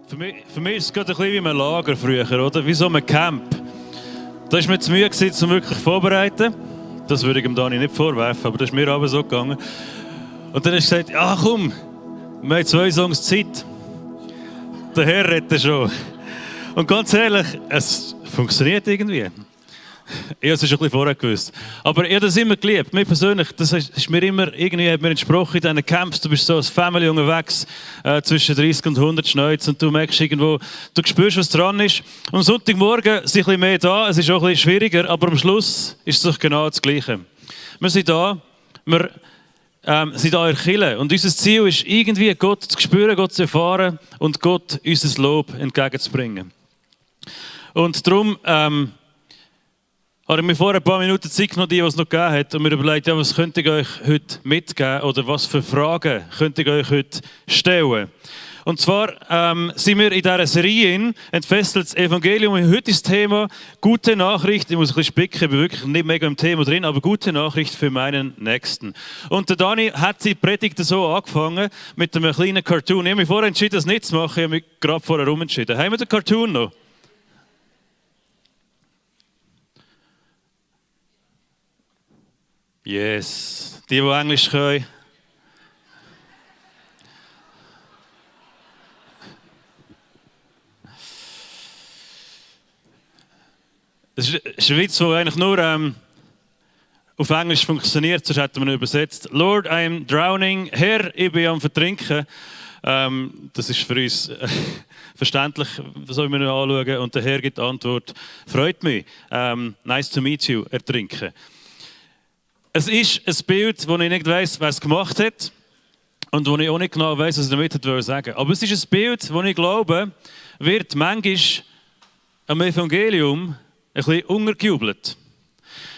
Für mich ist es gerade ein bisschen wie ein Lager früher, oder? Wie so ein Camp. Da war mir zu müde, um wirklich vorzubereiten. Das würde ich dem Dani nicht vorwerfen, aber das ist mir aber so gegangen. Und dann hast du gesagt, ja komm, wir haben 2 Songs Zeit. Der Herr rettet schon. Und ganz ehrlich, es funktioniert irgendwie. Ich habe es schon ein bisschen vorher gewusst. Aber ich habe das immer geliebt. Mir persönlich, das ist mir immer irgendwie hat mir entsprochen in diesen Camps. Du bist so als Family unterwegs, zwischen 30 und 100 Schnäuz und du merkst irgendwo, du spürst, was dran ist. Und am Sonntagmorgen sind ein bisschen mehr da, es ist auch ein bisschen schwieriger, aber am Schluss ist es doch genau das Gleiche. Wir sind da, wir sind da in der Kirche und unser Ziel ist irgendwie Gott zu spüren, Gott zu erfahren und Gott unser Lob entgegenzubringen. Und darum habe ich mir vor ein paar Minuten Zeit genommen, die es noch gegeben hat, und mir überlegt, ja, was könnte ich euch heute mitgeben oder was für Fragen könnte ich euch heute stellen. Und zwar sind wir in dieser Serie «Entfesseltes Evangelium». Und heute ist das Thema «Gute Nachricht». Ich muss ein bisschen spicken, ich bin wirklich nicht mega im Thema drin, aber «Gute Nachricht für meinen Nächsten». Und der Dani hat die Predigt so angefangen mit einem kleinen Cartoon. Ich habe mich vorher entschieden, das nicht zu machen, ich habe mich gerade vorher umentschieden. Haben wir den Cartoon noch? Yes, die Englisch können. Das ist ein Witz, der eigentlich nur auf Englisch funktioniert, sonst hätten wir ihn übersetzt. Lord, I am drowning. Herr, ich bin am Vertrinken. Das ist für uns verständlich, so wie wir ihn anschauen. Und der Herr gibt die Antwort, freut mich. Nice to meet you, ertrinken. Es ist ein Bild, wo ich nicht weiss, wer es gemacht hat und wo ich auch nicht genau weiss, was ich damit sagen wollte. Aber es ist ein Bild, das ich glaube, wird manchmal am Evangelium ein bisschen untergejubelt.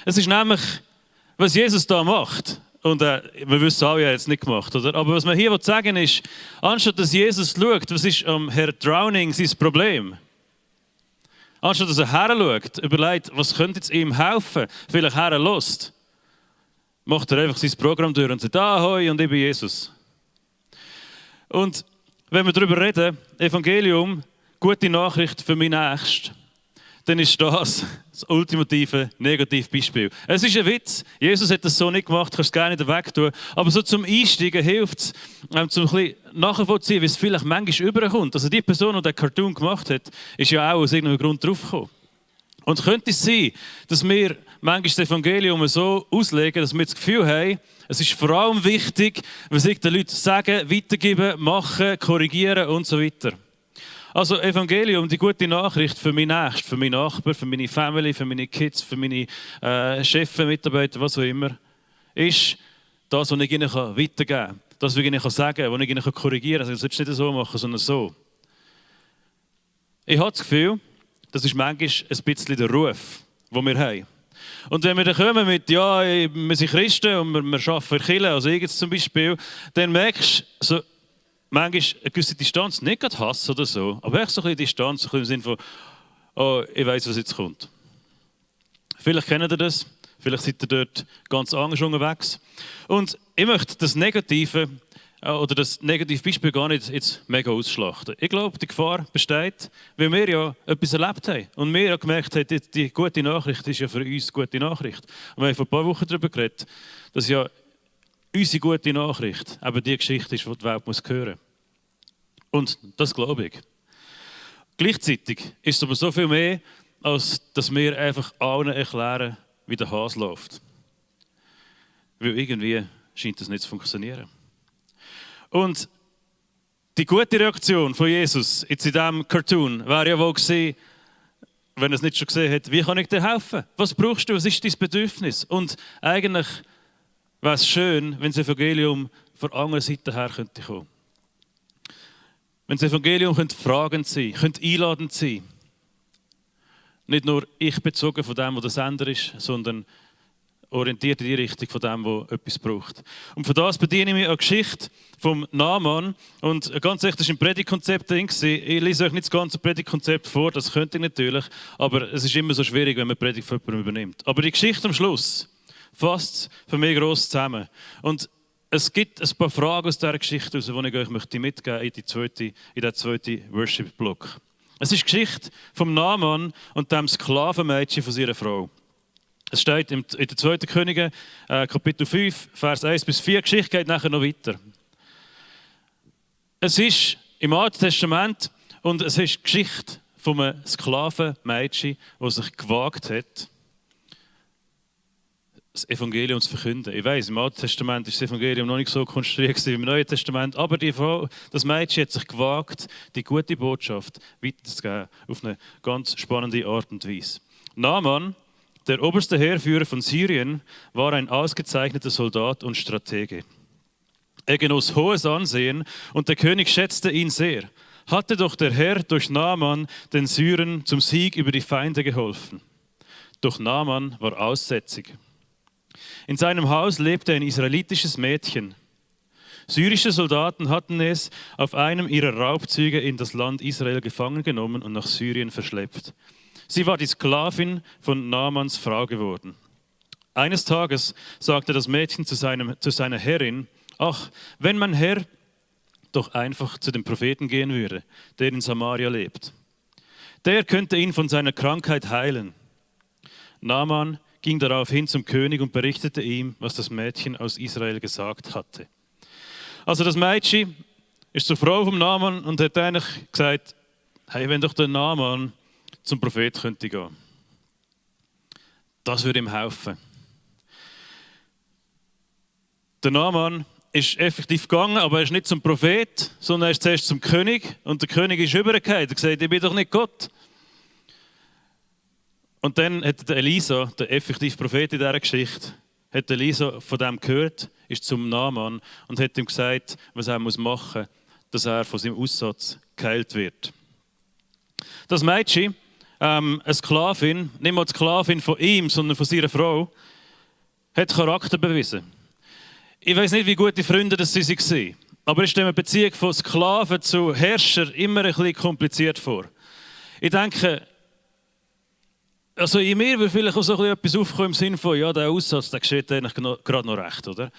Es ist nämlich, was Jesus da macht. Und wir wissen alle, er hat es nicht gemacht, oder? Aber was man hier sagen will, ist, anstatt dass Jesus schaut, was ist am Herr Drowning sein Problem? Anstatt dass er her schaut, überlegt, was könnte jetzt ihm helfen, vielleicht her lässt, macht er einfach sein Programm durch und sagt, ahoi, und ich bin Jesus. Und wenn wir darüber reden, Evangelium, gute Nachricht für meinen Nächsten, dann ist das ultimative Negativbeispiel. Es ist ein Witz, Jesus hat das so nicht gemacht, kannst es gerne nicht wegtun, aber so zum Einsteigen hilft es, zum ein bisschen nachvollziehen, wie es vielleicht manchmal überkommt. Also die Person, die den Cartoon gemacht hat, ist ja auch aus irgendeinem Grund draufgekommen. Und könnte es sein, dass wir manchmal das Evangelium so auslegen, dass wir das Gefühl haben, es ist vor allem wichtig, was ich den Leuten sagen, weitergeben, machen, korrigieren und so weiter. Also Evangelium, die gute Nachricht für meinen Nächsten, für meinen Nachbarn, für meine Family, für meine Kids, für meine Chefs, Mitarbeiter, was auch immer, ist das, was ich ihnen weitergeben kann. Das, was ich ihnen sagen kann, was ich ihnen korrigieren kann. Also, das solltest du nicht so machen, sondern so. Ich habe das Gefühl, das ist manchmal ein bisschen der Ruf, den wir haben. Und wenn wir dann kommen mit, ja, wir sind Christen und wir arbeiten für Kirche, also ich jetzt zum Beispiel, dann merkst du so, manchmal eine gewisse Distanz, nicht gerade Hass oder so, aber echt so ein bisschen Distanz, so im Sinne von, oh, ich weiss, was jetzt kommt. Vielleicht kennt ihr das, vielleicht seid ihr dort ganz anders unterwegs. Und ich möchte das Negative oder das negative Beispiel gar nicht jetzt mega ausschlachten. Ich glaube, die Gefahr besteht, weil wir ja etwas erlebt haben. Und wir ja gemerkt haben, die gute Nachricht ist ja für uns gute Nachricht. Und wir haben vor ein paar Wochen darüber geredet, dass ja unsere gute Nachricht eben die Geschichte ist, die die Welt muss hören. Und das glaube ich. Gleichzeitig ist es aber so viel mehr, als dass wir einfach allen erklären, wie der Hase läuft. Weil irgendwie scheint das nicht zu funktionieren. Und die gute Reaktion von Jesus jetzt in diesem Cartoon wäre ja wohl gewesen, wenn er es nicht schon gesehen hat, wie kann ich dir helfen? Was brauchst du? Was ist dein Bedürfnis? Und eigentlich wäre es schön, wenn das Evangelium von der anderen Seite her könnte kommen. Wenn das Evangelium könnte fragend sein, könnte einladend sein. Nicht nur ich bezogen von dem, wo der Sender ist, sondern orientiert in die Richtung von dem, der etwas braucht. Und für das bediene ich mich an der Geschichte vom Naaman. Und ganz echt, das war ein Predigtkonzept drin. Ich lese euch nicht das ganze Predigtkonzept vor, das könnte ich natürlich, aber es ist immer so schwierig, wenn man Predigt von jemandem übernimmt. Aber die Geschichte am Schluss fasst es für mich gross zusammen. Und es gibt ein paar Fragen aus dieser Geschichte, die ich euch mitgeben möchte in den zweiten Worship-Block. Es ist die Geschichte vom Naaman und dem Sklavenmädchen von seiner Frau. Es steht in der 2. Könige, Kapitel 5, Vers 1 bis 4. Die Geschichte geht nachher noch weiter. Es ist im Alten Testament und es ist die Geschichte von einem Sklavenmädchen, das sich gewagt hat, das Evangelium zu verkünden. Ich weiss, im Alten Testament ist das Evangelium noch nicht so konstruiert wie im Neuen Testament, aber das Mädchen hat sich gewagt, die gute Botschaft weiterzugeben auf eine ganz spannende Art und Weise. Naaman, der oberste Heerführer von Syrien, war ein ausgezeichneter Soldat und Stratege. Er genoss hohes Ansehen und der König schätzte ihn sehr. Hatte doch der Herr durch Naaman den Syrern zum Sieg über die Feinde geholfen. Doch Naaman war aussätzig. In seinem Haus lebte ein israelitisches Mädchen. Syrische Soldaten hatten es auf einem ihrer Raubzüge in das Land Israel gefangen genommen und nach Syrien verschleppt. Sie war die Sklavin von Naamans Frau geworden. Eines Tages sagte das Mädchen zu seiner Herrin: Ach, wenn mein Herr doch einfach zu dem Propheten gehen würde, der in Samaria lebt. Der könnte ihn von seiner Krankheit heilen. Naaman ging daraufhin zum König und berichtete ihm, was das Mädchen aus Israel gesagt hatte. Also das Mädchen ist zur Frau vom Naaman und hat eigentlich gesagt: Hey, wenn doch der Naaman zum Prophet könnte gehen. Das würde ihm helfen. Der Naaman ist effektiv gegangen, aber er ist nicht zum Prophet, sondern er ist zuerst zum König. Und der König ist übergegangen. Er hat gesagt: Ich bin doch nicht Gott. Und dann hat der Elisa, der effektiv Prophet in dieser Geschichte, hat Elisa von dem gehört, ist zum Naaman und hat ihm gesagt, was er machen muss, dass er von seinem Aussatz geheilt wird. Das Mädchen, eine Sklavin, nicht mal die Sklavin von ihm, sondern von seiner Frau, hat Charakter bewiesen. Ich weiß nicht, wie gute Freunde das sie waren, aber ich stelle mir die Beziehung von Sklaven zu Herrschern immer ein bisschen kompliziert vor. Ich denke, also in mir würde vielleicht auch so etwas aufkommen im Sinne von, ja, der Aussatz, der geschieht eigentlich gerade noch recht, oder?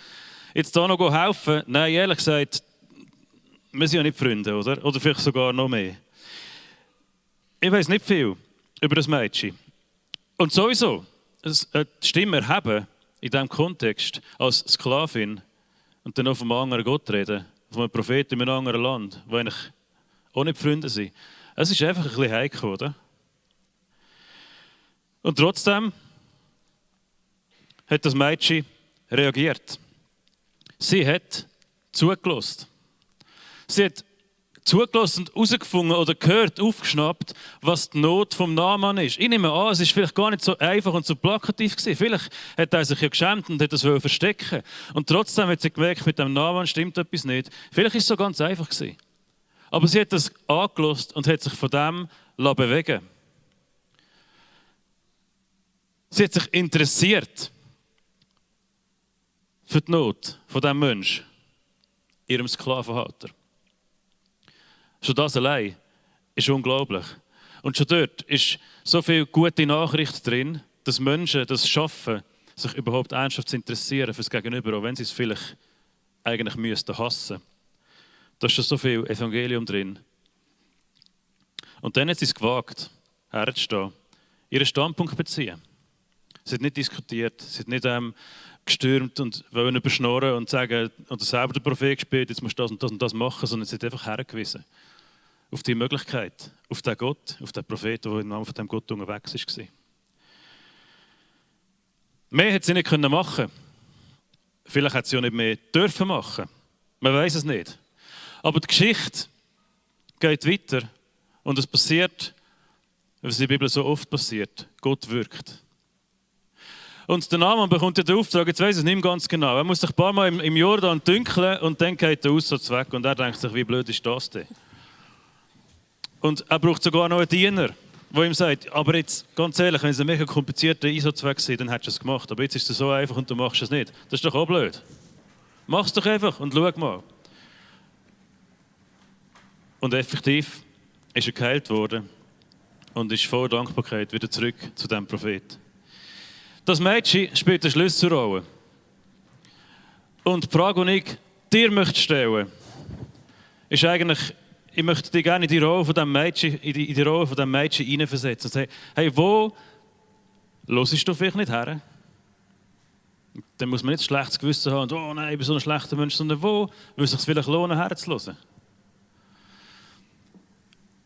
Jetzt da noch helfen? Nein, ehrlich gesagt, wir sind ja nicht Freunde, oder? Oder vielleicht sogar noch mehr. Ich weiß nicht viel über das Mädchen. Und sowieso, die Stimme erheben in diesem Kontext als Sklavin und dann auf einem anderen Gott reden, von einem Propheten in einem anderen Land, wo eigentlich auch nicht Freunde sind. Es ist einfach ein bisschen heikel, oder? Und trotzdem hat das Mädchen reagiert. Sie hat zugelassen. Sie hat zugelassen und herausgefunden oder gehört, aufgeschnappt, was die Not vom Naaman ist. Ich nehme an, es war vielleicht gar nicht so einfach und so plakativ gewesen. Vielleicht hat er sich ja geschämt und hat das verstecken. Und trotzdem hat sie gemerkt, mit dem Naaman stimmt etwas nicht. Vielleicht ist es so ganz einfach gewesen. Aber sie hat das angelassen und hat sich von dem bewegen lassen. Sie hat sich interessiert für die Not von diesem Menschen, ihrem Sklavenhalter. Schon das allein ist unglaublich. Und schon dort ist so viel gute Nachricht drin, dass Menschen das schaffen, sich überhaupt ernsthaft zu interessieren für das Gegenüber, auch wenn sie es vielleicht eigentlich müssten hassen. Da ist schon so viel Evangelium drin. Und dann hat sie es gewagt, herzustehen, ihren Standpunkt beziehen. Sie hat nicht diskutiert, sie hat nicht gestürmt und wollen überschnorren und sagen, oder selber der Prophet gespielt, jetzt musst du das und das machen, sondern sie hat einfach hergewiesen. Auf die Möglichkeit, auf den Gott, auf den Propheten, der im Namen von diesem Gott unterwegs war. Mehr hätte sie nicht machen können. Vielleicht hätte sie auch nicht mehr dürfen machen. Man weiß es nicht. Aber die Geschichte geht weiter und es passiert, was in der Bibel so oft passiert. Gott wirkt. Und der Naaman bekommt den Auftrag, jetzt weiss ich es nicht ganz genau. Er muss sich ein paar Mal im Jordan dünkeln und dann geht der Aussatz weg. Und er denkt sich, wie blöd ist das denn? Und er braucht sogar noch einen Diener, der ihm sagt, aber jetzt, ganz ehrlich, wenn es ein mega komplizierter Einsatz war, dann hättest du es gemacht. Aber jetzt ist es so einfach und du machst es nicht. Das ist doch auch blöd. Mach es doch einfach und schau mal. Und effektiv ist er geheilt worden und ist voller Dankbarkeit wieder zurück zu diesem Propheten. Das Mädchen spielt eine Schlüsselrolle. Und die Frage, die ich dir möchte stellen, ist eigentlich, ich möchte dich gerne in die Rolle von diesem Mädchen, in die Rolle von diesem Mädchen hineinversetzen. Und sagen, hey, wo hörst du vielleicht nicht her? Dann muss man nicht ein schlechtes Gewissen haben und oh nein, ich bin so ein schlechter Mensch, sondern wo würde es sich vielleicht lohnen, herzuhören?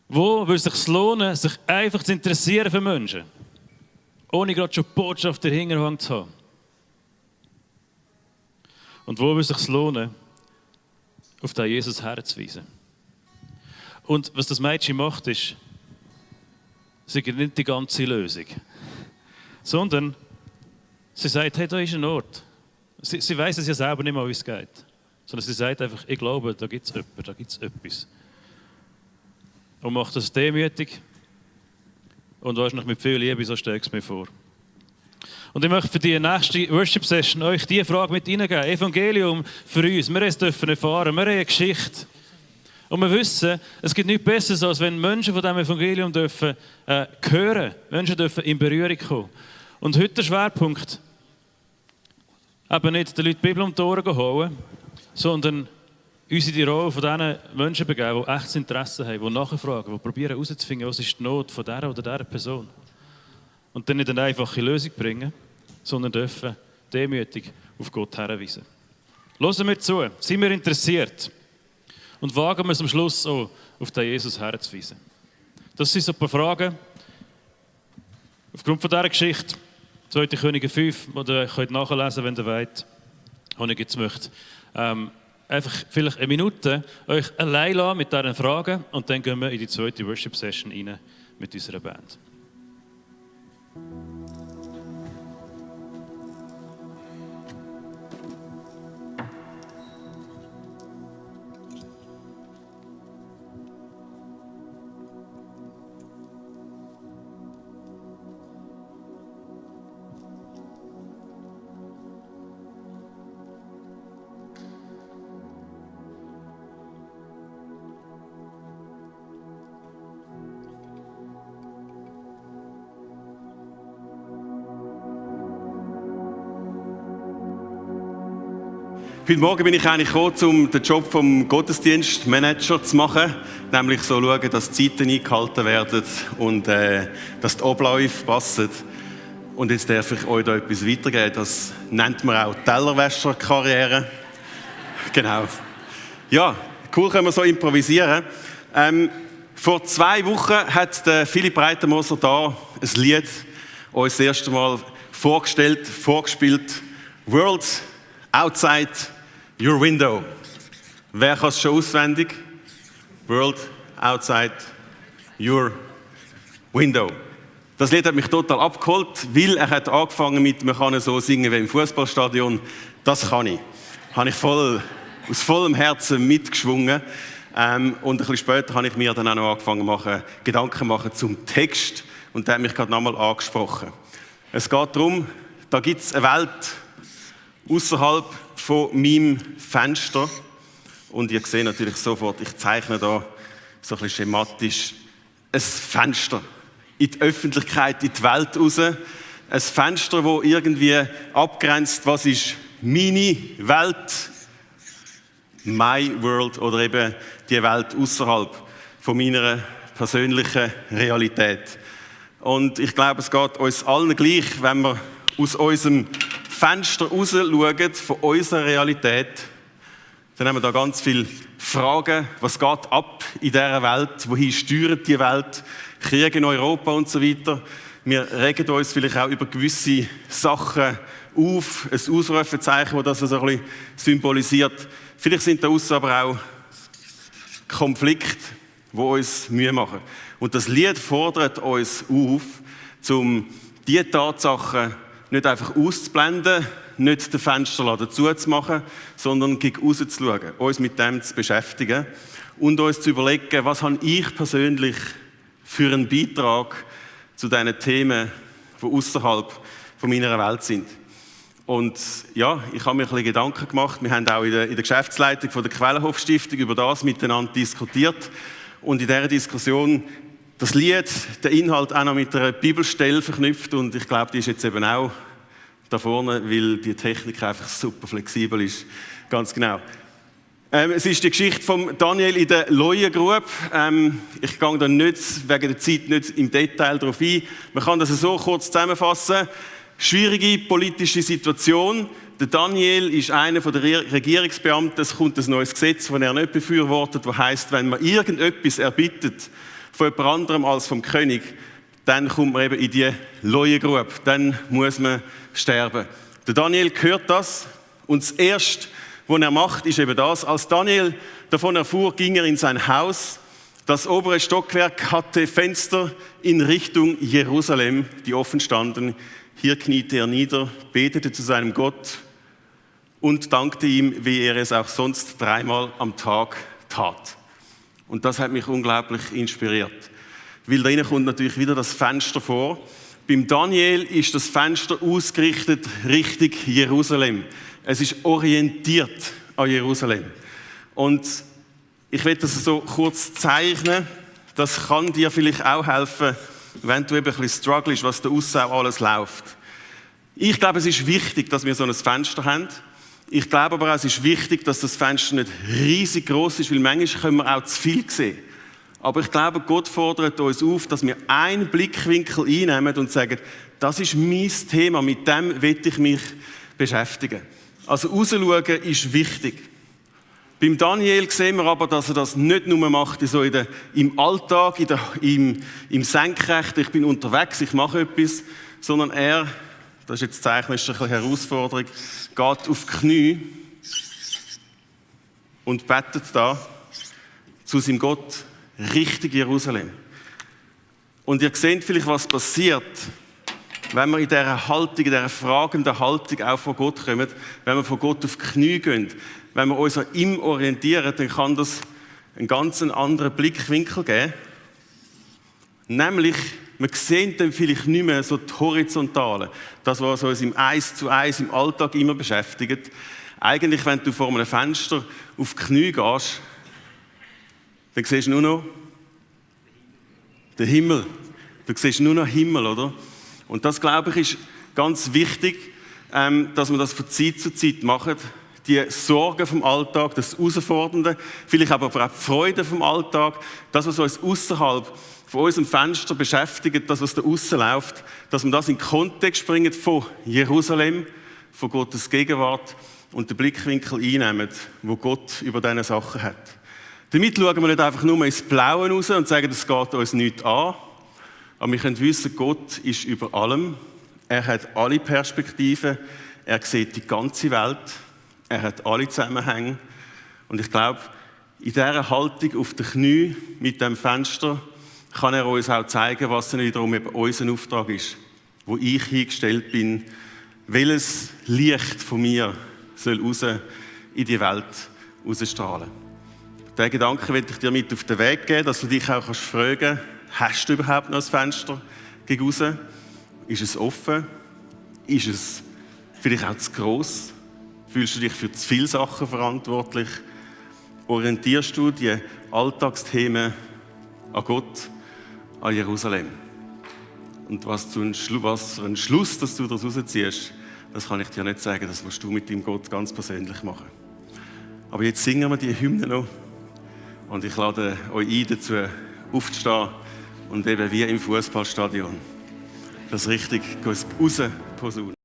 Wo würde es sich lohnen, sich einfach zu interessieren für Menschen? Ohne gerade schon Botschaft der Hinterhang zu haben. Und wo würde es sich lohnen, auf den Jesus herzuweisen? Und was das Mädchen macht, ist, sie gibt nicht die ganze Lösung, sondern sie sagt, hey, da ist ein Ort. Sie weiss es ja selber nicht mal, wie es geht. Sondern sie sagt einfach, ich glaube, da gibt es jemanden, da gibt es etwas. Und macht das demütig und wahrscheinlich mit viel Liebe, so stelle ich es mir vor. Und ich möchte für die nächste Worship-Session euch diese Frage mit reingeben. Evangelium für uns, wir dürfen erfahren, wir haben eine Geschichte. Und wir wissen, es gibt nichts Besseres, als wenn Menschen von diesem Evangelium dürfen, hören, Menschen dürfen in Berührung kommen. Und heute der Schwerpunkt, eben nicht den Leuten die Bibel um die Ohren holen, sondern uns in die Rolle von diesen Menschen begeben, die echtes Interesse haben, die nachfragen, die probieren herauszufinden, was ist die Not von dieser oder dieser Person. Und dann nicht eine einfache Lösung bringen, sondern dürfen demütig auf Gott hinweisen. Hören wir zu, sind wir interessiert und wagen wir es am Schluss auch, auf den Jesus herzuweisen. Das sind so ein paar Fragen. Aufgrund von dieser Geschichte, 2. Könige 5, die ihr könnt nachlesen, wenn ihr wollt, und ich jetzt möchte. Einfach vielleicht eine Minute euch allein lassen mit diesen Fragen und dann gehen wir in die zweite Worship-Session rein mit unserer Band. Heute Morgen bin ich eigentlich gekommen, um den Job vom Gottesdienstmanager zu machen. Nämlich so schauen, dass die Zeiten eingehalten werden und dass die Abläufe passen. Und jetzt darf ich euch da etwas weitergeben. Das nennt man auch Tellerwäscherkarriere. Genau. Ja, cool, können wir so improvisieren. Vor 2 Wochen hat der Philipp Breitenmoser da ein Lied uns das erste Mal vorgespielt. World Outside Your Window. Wer kann es schon auswendig? World Outside Your Window. Das Lied hat mich total abgeholt, weil er hat angefangen mit, man kann so singen wie im Fußballstadion. Das kann ich. Habe ich aus vollem Herzen mitgeschwungen. Und ein bisschen später habe ich mir dann auch noch angefangen Gedanken machen zum Text. Und der hat mich gerade nochmal angesprochen. Es geht darum, da gibt es eine Welt außerhalb von meinem Fenster. Und ihr seht natürlich sofort, ich zeichne da so ein bisschen schematisch ein Fenster in die Öffentlichkeit, in die Welt raus. Ein Fenster, das irgendwie abgrenzt, was ist meine Welt, my world, oder eben die Welt außerhalb von meiner persönlichen Realität. Und ich glaube, es geht uns allen gleich, wenn wir aus unserem Fenster raus schauen, von unserer Realität, dann haben wir da ganz viele Fragen. Was geht ab in dieser Welt? Wohin steuert die Welt? Kriege in Europa und so weiter. Wir regen uns vielleicht auch über gewisse Sachen auf. Ein Ausrufezeichen, das so ein bisschen symbolisiert. Vielleicht sind da aussen aber auch Konflikte, die uns Mühe machen. Und das Lied fordert uns auf, um diese Tatsachen nicht einfach auszublenden, nicht den Fensterladen zuzumachen, sondern gegen raus zu schauen, uns mit dem zu beschäftigen und uns zu überlegen, was habe ich persönlich für einen Beitrag zu diesen Themen, die außerhalb von meiner Welt sind. Und ja, ich habe mir ein bisschen Gedanken gemacht. Wir haben auch in der Geschäftsleitung von der Quellenhof-Stiftung über das miteinander diskutiert. Und in dieser Diskussion das Lied, der Inhalt auch noch mit einer Bibelstelle verknüpft. Und ich glaube, die ist jetzt eben auch da vorne, weil die Technik einfach super flexibel ist. Ganz genau. Es ist die Geschichte von Daniel in der Leuengrube. Ich gehe da nicht, wegen der Zeit nicht im Detail darauf ein. Man kann das so kurz zusammenfassen. Schwierige politische Situation. Der Daniel ist einer der Regierungsbeamten. Es kommt ein neues Gesetz, das er nicht befürwortet, das heisst, wenn man irgendetwas erbittet von jemand anderem als vom König, dann kommt man eben in die Leuengrube. Dann muss man sterben. Der Daniel hört das und das Erste, was er macht, ist eben das. Als Daniel davon erfuhr, ging er in sein Haus. Das obere Stockwerk hatte Fenster in Richtung Jerusalem, die offen standen. Hier kniete er nieder, betete zu seinem Gott und dankte ihm, wie er es auch sonst 3-mal am Tag tat. Und das hat mich unglaublich inspiriert. Weil da kommt natürlich wieder das Fenster vor. Beim Daniel ist das Fenster ausgerichtet Richtung Jerusalem. Es ist orientiert an Jerusalem. Und ich werde das so kurz zeichnen. Das kann dir vielleicht auch helfen, wenn du eben ein bisschen strugglest, was da aussen auch alles läuft. Ich glaube, es ist wichtig, dass wir so ein Fenster haben. Ich glaube aber auch, es ist wichtig, dass das Fenster nicht riesig groß ist, weil manchmal können wir auch zu viel sehen. Aber ich glaube, Gott fordert uns auf, dass wir einen Blickwinkel einnehmen und sagen, das ist mein Thema, mit dem will ich mich beschäftigen. Also rausschauen ist wichtig. Beim Daniel sehen wir aber, dass er das nicht nur macht so im Alltag, im Senkrechten, ich bin unterwegs, ich mache etwas, sondern er, das ist jetzt Zeichen, ist eine Herausforderung, geht auf die Knie und betet da zu seinem Gott Richtung Jerusalem. Und ihr seht vielleicht, was passiert, wenn wir in dieser Haltung, in dieser fragenden Haltung auch vor Gott kommen, wenn wir vor Gott auf die Knie gehen, wenn wir uns an ihm orientieren, dann kann das einen ganz anderen Blickwinkel geben. Nämlich, wir sehen dann vielleicht nicht mehr so die Horizontale, das, was uns im 1:1 im Alltag immer beschäftigt. Eigentlich, wenn du vor einem Fenster auf die Knie gehst, dann siehst du nur noch den Himmel. Du siehst nur noch Himmel, oder? Und das, glaube ich, ist ganz wichtig, dass wir das von Zeit zu Zeit machen. Die Sorgen vom Alltag, das Herausfordernde, vielleicht aber auch die Freude vom Alltag, das, was uns außerhalb von unserem Fenster beschäftigt, das, was da aussen läuft, dass wir das in den Kontext bringen von Jerusalem, von Gottes Gegenwart und den Blickwinkel einnehmen, wo Gott über diese Sachen hat. Damit schauen wir nicht einfach nur ins Blaue raus und sagen, das geht uns nichts an. Aber wir können wissen, Gott ist über allem. Er hat alle Perspektiven. Er sieht die ganze Welt. Er hat alle Zusammenhänge. Und ich glaube, in dieser Haltung auf den Knie mit dem Fenster kann er uns auch zeigen, was dann wiederum eben unser Auftrag ist, wo ich hingestellt bin, welches Licht von mir soll raus in die Welt rausstrahlen. Diesen Gedanken will ich dir mit auf den Weg geben, dass du dich auch fragen kannst, hast du überhaupt noch ein Fenster gegen raus? Ist es offen? Ist es vielleicht auch zu gross? Fühlst du dich für zu viele Sachen verantwortlich? Orientierst du die Alltagsthemen an Gott, an Jerusalem? Und was für einen Schluss, dass du daraus rausziehst, das kann ich dir nicht sagen, das musst du mit deinem Gott ganz persönlich machen. Aber jetzt singen wir die Hymne noch und ich lade euch ein, dazu aufzustehen und eben wie im Fußballstadion das richtig raus posaunen.